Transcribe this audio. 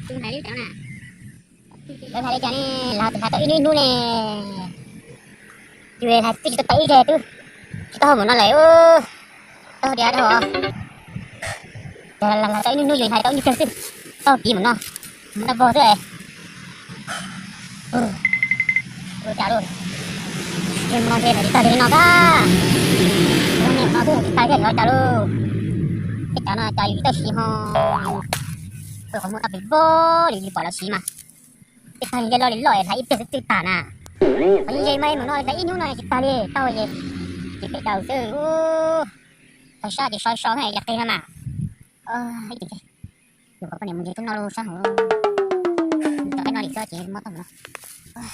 Tus hais li cas na? Lawv hais li cas ne? Lam tus hais tau ib hnub ib hnub ne. Yus hais twb tsis tau ib zaug twb tsis tau hauj mus no lawm. Tau tias tau os. Lam tau ib hnub hnub yus hais tau ib hnub kawg xwb. Tau piv mus no, mus no vog xwb. Ua cas lauj? Mus no ntshe tsis tag li no kab. Mus no xwb tsis tag li cas lauj. Tej cov no cas yus tsis tau siv ho. Qhov muag no pem vog li pom lawv siv mas. Tej tag li loj li loj hlais ib pliag xwb twb tag na. Qhov yeej ze mas mus no hlais ib hnub no tsis tag li tau es. Ces peb daus xwb. Thaum sab ces so so yog qis no mas. Ib tis, yus kom poj niam mus ntses tub no lub sab hauv. Cov qib no li xwb ces muab tau mus no.